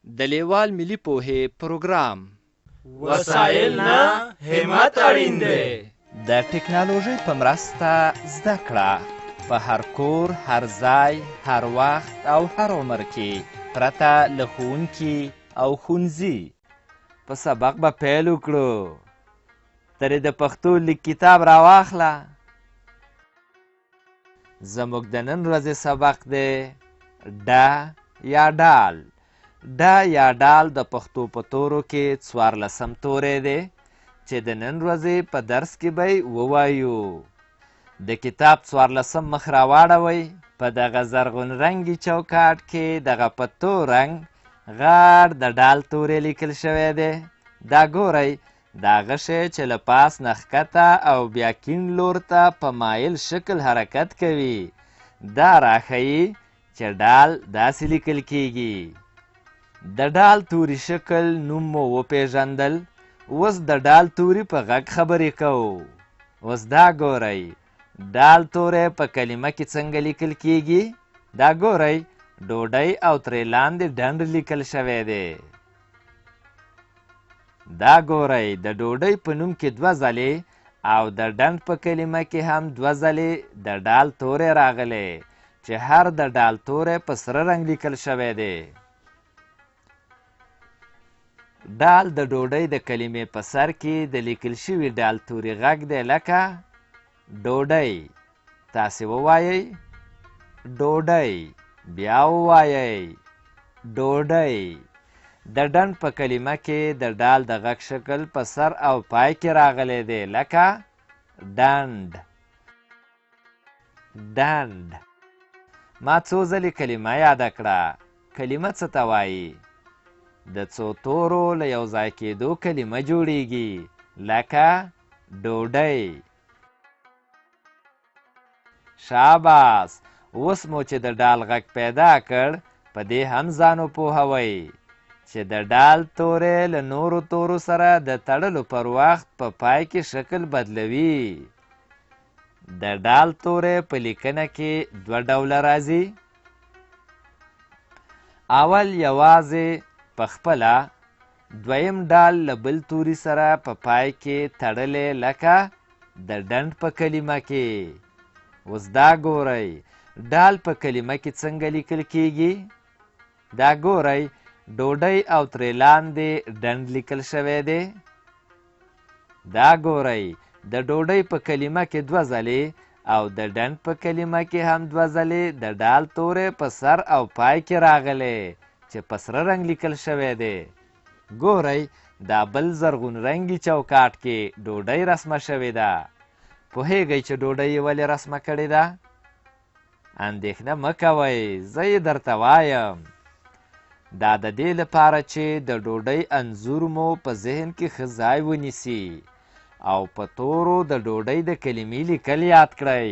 د لېوال ملي پوهې پروګرام. وسایل نه، همت اړین دی. د ټکنالوژۍ په مرسته زده کړه په هر کور، هر ځای، هر وخت او هر عمر کې پرته له ښوونکي او ښونځي. په سبق به پیل وکړو. ترې د پښتو لیک کتاب راواخله. زموږ د نن ورځې سبق دی ډ یا ډال. ډ یا ډال د پښتو په تورو کې څوارلسم توری دی چې د نن ورځې په درس کې به یې ووایو. د کتاب څوارلسم مخ راواړوئ. په دغه زرغون رنګي چوکاټ کې دغه په تور رنګ غټ د ډال توری لیکل شوی دی. دا ګورئ، دا غشی چې له پاس نه ښکته او بیا کیڼ لور ته په مایل شکل حرکت کوي، دا راښيي چې ډال داسې لیکل کیږي. د ډال توري شکل نوم مو وپېژندل، اوس د ډال توري په غږ خبرې کوو. اوس دا ګورئ، ډال توری په کلمه کې څنګه لیکل کیږي؟ دا ګورئ، ډوډۍ او ترې لاندې ډنډ لیکل شوی دی. دا ګورئ، د ډوډۍ په نوم کې دوه ځلې او د ډنډ په کلمه کې هم دوه ځلې د ډال توری راغلی چې هر د ډال توری په سره رنګ لیکل شوی دی. ډال د ډوډۍ د کلمې په سر کې د لیکل شوي ډال توري غږ دی لکه ډوډۍ. تاسې ووایئ ډوډۍ، بیا ووایئ ډوډۍ. د ډنډ په کلمه کې د ډال د غږ شکل په سر او پای کې راغلی دی لکه ډنډ، ډنډ. ما څو ځلې کلمه یاده کړه. کلمه څه ته وایي؟ د څو تورو له یو ځای کېدو کلمه جوړیږي لکه ډوډۍ. شاباس! اوس مو چې د ډال غږ پیدا کړ، په دې هم ځان وپوهوئ چې د ډال توری له نورو تورو سره د تړلو پر وخت په پای کې شکل بدلوي. د ډال توری په لیکنه کې دوه ډوله راځي. اول یوازې په خپله، دویم ډال له بل توري سره په پای کې تړلی لکه د ډنډ په کلمه کې. اوس دا ګورئ، ډال په کلمه کې څنګه لیکل کیږي؟ دا ګورئ، ډوډۍ او ترې لاندې ډنډ لیکل شوی دی. دا ګورئ، د ډوډۍ په کلمه کې دوه ځلې او د ډنډ په کلمه کې هم دوه ځلې د ډال توری په سر او پای کې راغلی چې په سره رنګ لیکل شوی دی. ګورئ، دا بل زرغون رنګي چوکاټ کې ډوډۍ رسمه شوې ده. پوهېږئ چې ډوډۍ یې ولې رسمه کړې ده؟ اندېښنه مه کوئ، زه یې درته وایم. دا د دې لپاره چې د ډوډۍ انځور مو په ذهن کې ښه ځای ونیسي او په تورو د ډوډۍ د کلمې لیکل یاد کړئ.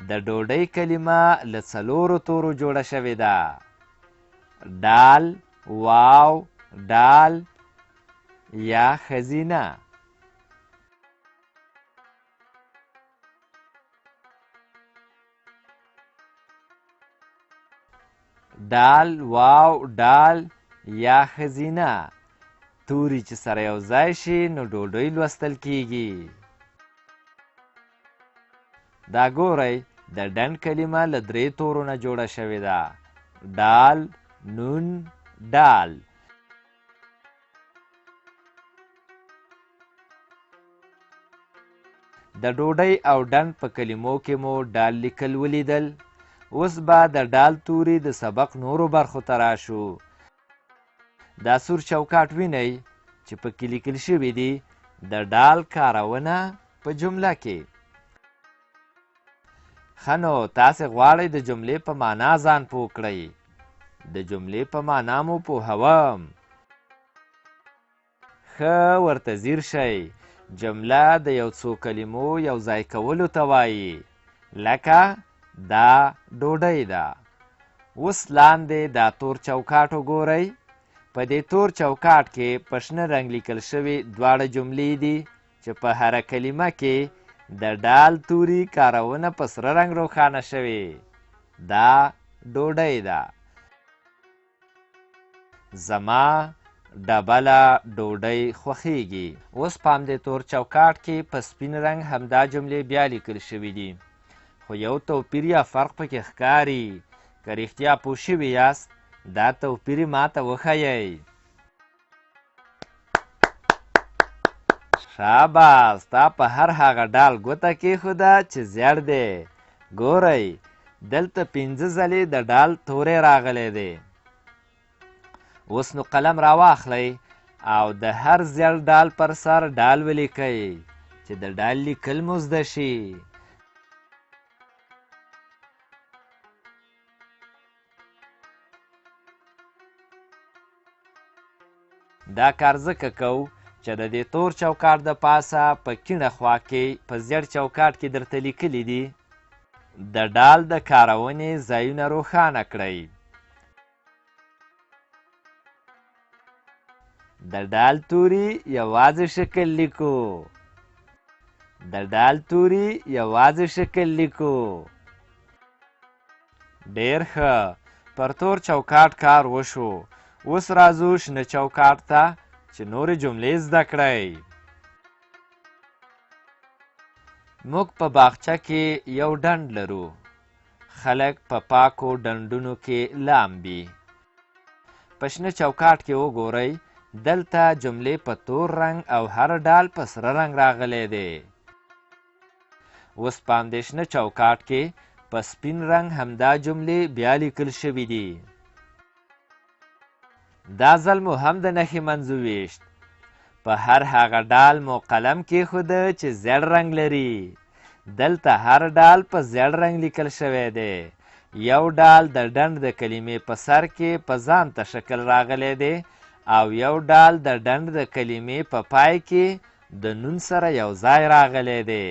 د ډوډۍ کلمه له څلورو تورو جوړه شوې ده. ډال، واو، ډال یا ښځینه. ډال، واو، ډال یا ښځینه توري چې سره یو ځای شي نو ډوډۍ لوستل کیږي. دا ګورئ، د ډنډ کلمه له درې تورو نه جوړه شوې ده. ډال، نون، ډال. د ډوډۍ او ډنډ په کلمو کې مو ډال لیکل ولیدل. اوس به د ډال توري د سبق نورو برخو ته راشو. دا سور چوکاټ وینئ چې پکې لیکل شوي دي د ډال کارونه په جمله کې. ښه نو تاسې غواړئ د جملې په معنا ځان پوه کړئ. د جملې په معنا مو پوهوم. ښه ورته ځیر شئ، جمله د یو څو کلمو یو ځای کولو ته وایي، لکه دا ډوډۍ ده. اوس لاندې دا تور چوکاټ وګورئ. په دې تور چوکاټ کې په شنه رنګ لیکل شوې دواړه جملې دي چې په هره کلمه کې د ډال توري کارونه په سره رنګ روښانه شوې. دا ډوډۍ ده. زما ډبله ډوډۍ خوښیږي. اوس په همدې تور چوکاټ کې په سپین رنګ همدا جملې بیا لیکل شوې دي، خو یو توپیر یا فرق پکې ښکاري. که رښتیا پوه شوي یاست، دا توپیر یې ماته وښیئ. شاباس، تا په هر هغه ډال ګوته کېښوده چې زیړ دی. ګورئ، دلته 5 ځلې د ډال توری راغلی دی. اوس نو قلم راواخلئ او د هر زیړ ډال پر سر ډال ولیکئ چې د ډال لیکل مو زده شي. دا کار ځکه کوو چې د دې تور چوکاټ د پاسه په کیڼه خوا کې په زیړ چوکاټ کې درته لیکلي دي د ډال د کارونې ځایونه روښانه کړئ. د ډال توري یوازې شکل لیکو. د ډال توري یوازې شکل لیکو. ډېر ښه، پر تور چوکاټ کار وشو. اوس راځو شنه چوکاټ ته چې نورې جملې زده کړئ. موږ په باغچه کې یو ډنډ لرو. خلک په پاکو ډنډونو کې لامبي. په شنه چوکاټ کې وګورئ، دلته جملې په تور رنګ او هر ډال په سره رنګ راغلی دی. اوس په همدې شنه چوکاټ کې په سپین رنګ همدا جملې بیا لیکل شوې دي. دا ځل مو هم د نښې منځ وویشت. په هر هغه ډال مو قلم کېښوده چې زیړ رنګ لري. دلته هر ډال په زیړ رنګ لیکل شوی دی. یو ډال د ډنډ د کلمې په سر کې په ځانته شکل راغلی دی او یو ډال د ډنډ د کلمې په پای کې د نون سره یو ځای راغلی دی.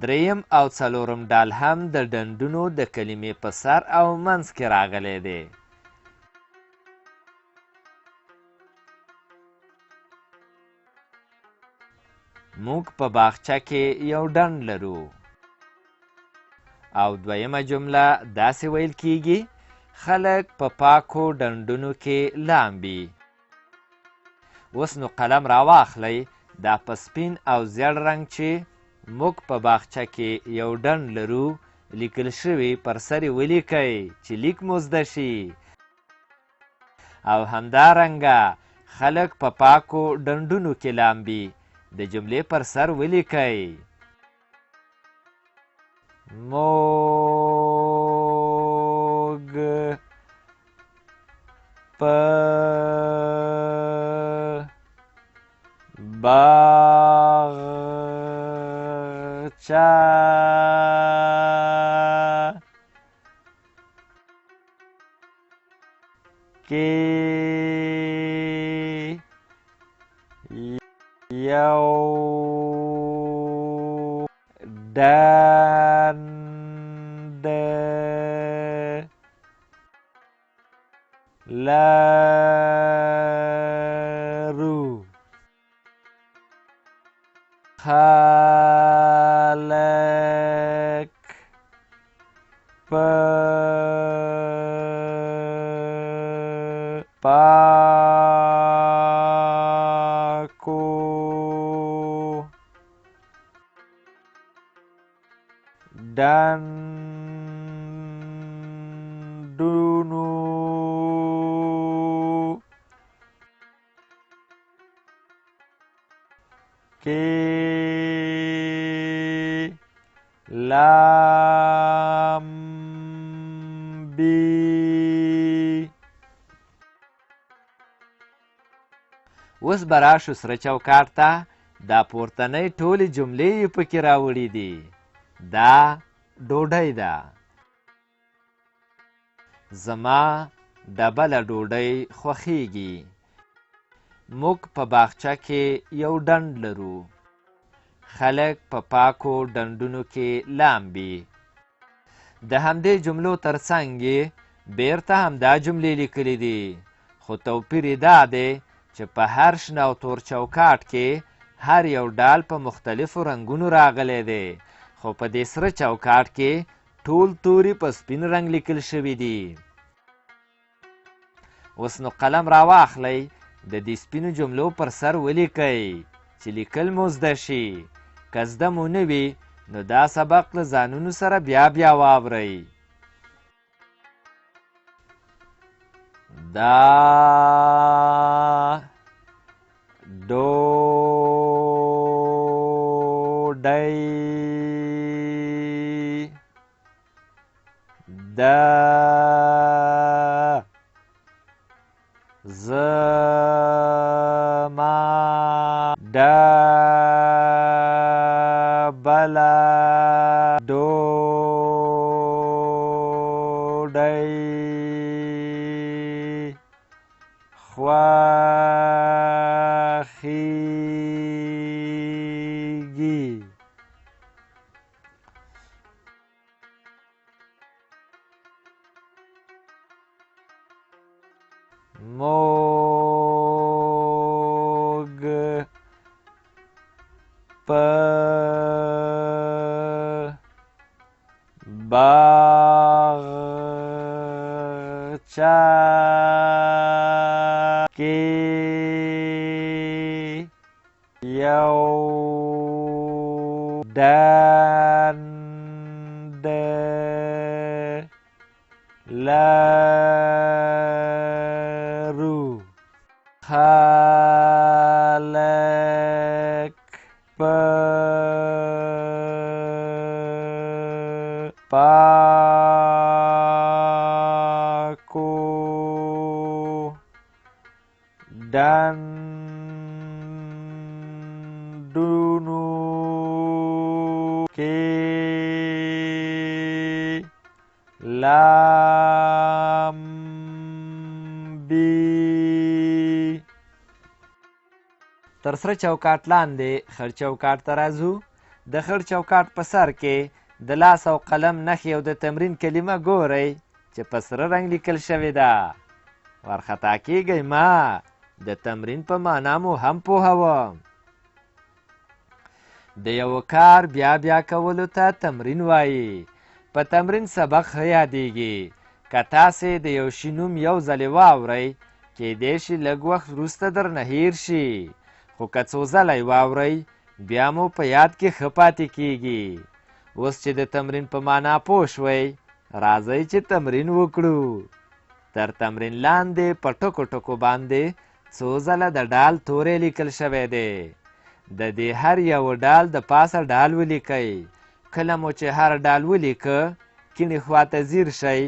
دریم او څلورم ډال هم د ډنډونو د کلمې په سر او منځ کې راغلی دی. موږ په باغچه کې یو ډنډ لرو. او دویمه جمله داسې ویل کیږي: خلک په پاکو ډنډونو کې لامبي. اوس نو قلم راواخلئ، دا په سپین او زیړ رنګ چې موږ په باغچه کې یو ډنډ لرو لیکل شوي پر سر یې ولیکئ چې لیک مو زده شي. او همدارنګه خلک په پاکو ډنډونو کې لامبي د جملې پر سر ولیکئ. موږ په باغچه کې یو ډنډ لرو. خلک په پاکو ډنډونو کې لامبي. اوس به راشو سره چوکاټ ته. دا پورتنۍ ټولې جملې یې پکې راوړي دي. دا ډوډۍ ده. زما ډبله ډوډۍ خوښیږي. موږ په باغچه کې یو ډنډ لرو. خلک په پاکو ډنډونو کې لامبي. د همدې جملو ترڅنګ یې بیرته همدا جملې لیکلې دي، خو توپیر یې دا دی چې په هر شنه او تور چوکاټ کې هر یو ډال په مختلفو رنګونو راغلی دی، خو په دې سره چوکاټ کې ټول توري په سپین رنګ لیکل شوي دي. اوس نو قلم راواخلئ، د دې سپینو جملو پر سر ولیکئ چې لیکل مو زده شي. که زده مو نه وي نو دا سبق له ځانونو سره بیا بیا واورئ. دا ډوډۍ ده. زما ډبله ډوډۍ خوښیږي. موږ په باغچه کې یو ډنډ لرو. خلک په پاکو ډنډونو کې لامبي. تر سره چوکاټ لاندې خړ چوکاټ ته راځو. د خړ چوکاټ په سر کې د لاس او قلم نښې او د تمرین کلمه ګورئ چې په سره رنګ لیکل شوې ده. وارخطا کیږئ مه، د تمرین په معنا مو هم پوهوم. د یوه کار بیا بیا کولو ته تمرین وایي. په تمرین سبق ښه یادیږي. که تاسې د یو شي نوم یو ځلې واورئ، کیدای شي لږ وخت وروسته درنه هیر شي، خو که څو ځله یې واورئ، بیا مو په یاد کې ښه پاتې کیږي. اوس چې د تمرین په معنا پوه شوئ، راځئ چې تمرین وکړو. تر تمرین لاندې په ټکو ټکو باندې څو ځله د ډال توری لیکل شوی دی. د دې هر یوه ډال د پاسه ډال ولیکئ. کله مو چې هر ډال ولیکه، کیڼې خواته ځیر شئ،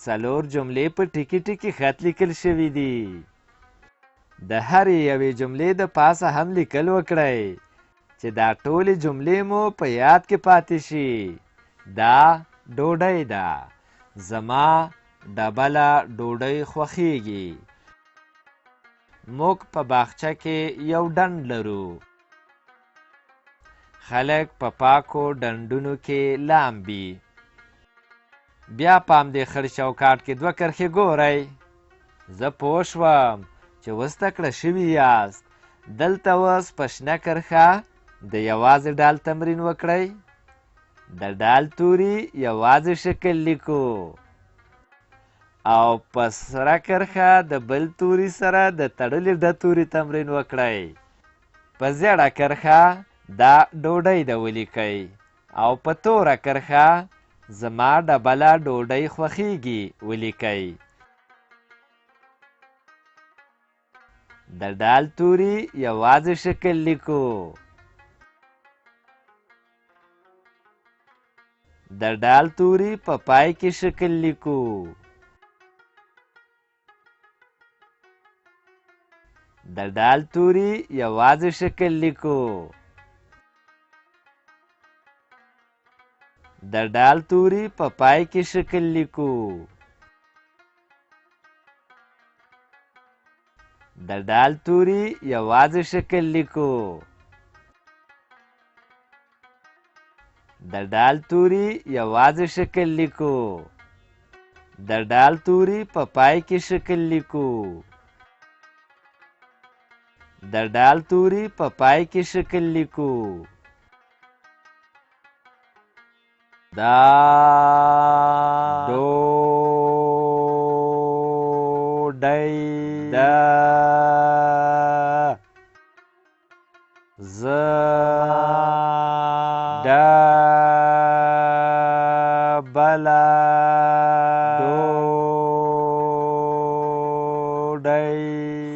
څلور جملې په ټکي ټکي خط لیکل شوي دي. د هرې یوې جملې د پاسه هم لیکل وکړئ چې دا ټولې جملې مو په یاد کې پاتې شي. دا ډوډۍ ده. زما ډبله ډوډۍ خوښیږي. موږ په باغچه کې یو ډنډ لرو. خلک په پاکو ډنډونو کې لامبي. بیا په همدې خړ چوکاټ کې دوه کرښې ګورئ. زه پوه شوم چې اوس تکړه شوي یاست. دلته اوس په شنه کرښه د یوازې ډال تمرین وکړئ. د ډال توري یوازې شکل لیکو او په سره کرښه د بل توري سره د تړلي ډ توري تمرین وکړئ. په زیړه کرښه دا ډوډۍ ده ولیکئ او په توره کرښه زما ډبله ډوډۍ خوښیږي ولیکئ. د ډال توري یوازې شکل لیکو. د ډال توري په پای کې شکل لیکو. د ډال توري یوازې شکل لیکو. د ډال توري په پای کې شکل لیکو. د ډال توري یوازې شکل لیکو. د ډال توري یوازې شکل لیکو. د ډال توري په پای کې شکل لیکو. د ډال توري په پای کې شکل لیکو. دا ډبله ډوډۍ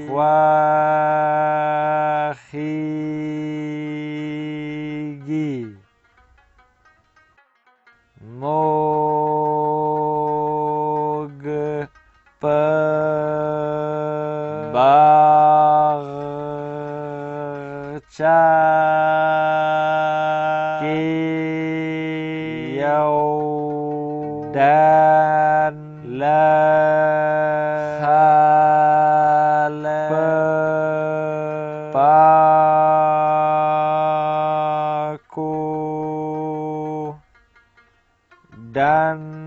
خوښیږي. موږ په باغچه کې یو ډن له خلک پاکو ډنډونو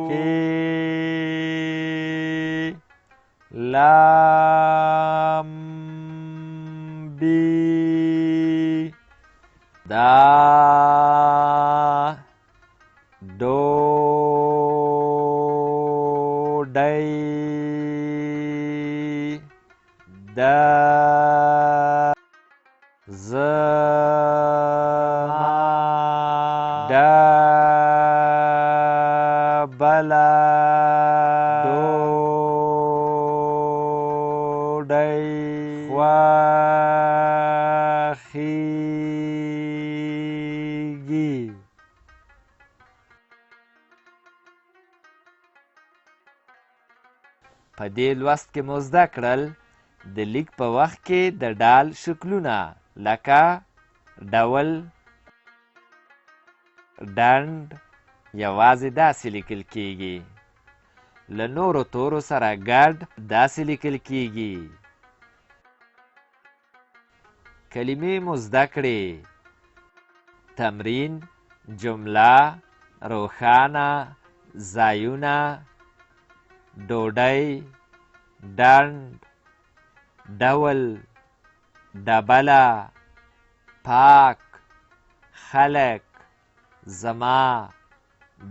کې لامبي. دا ډوډۍ د زما ډبله ډوډۍ خوښیږي. په دې لوست کې مو زده کړل د لیک په وخت کې د ډال شکلونه لکه ډول، ډنډ یوازې داسې لیکل کیږي، له نورو تورو سره ګډ داسې لیکل کیږي. کلمې مو زده کړې. تمرین، جمله، روښانه، ځایونه، ډوډۍ، ډنډ، ډول، ډبله، پاک، خلک، زما،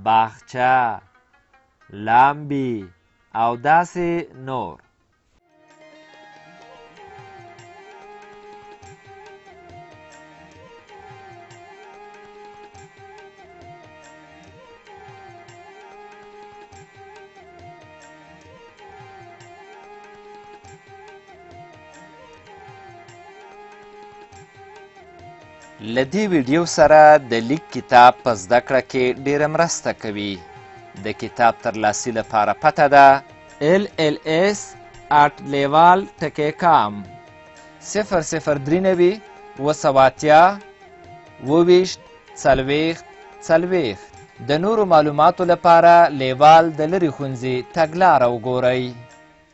باغچه، لامبي او داسې نور. له دې ویډیو سره د لیک کتاب په زده کړه کې ډېره مرسته کوي. د کتاب ترلاسي لپاره پته ده lls@lewal.com 0093 780 27 40 40. د نورو معلوماتو لپاره لیوال د لرې ښونځي تګلاره وګورئ.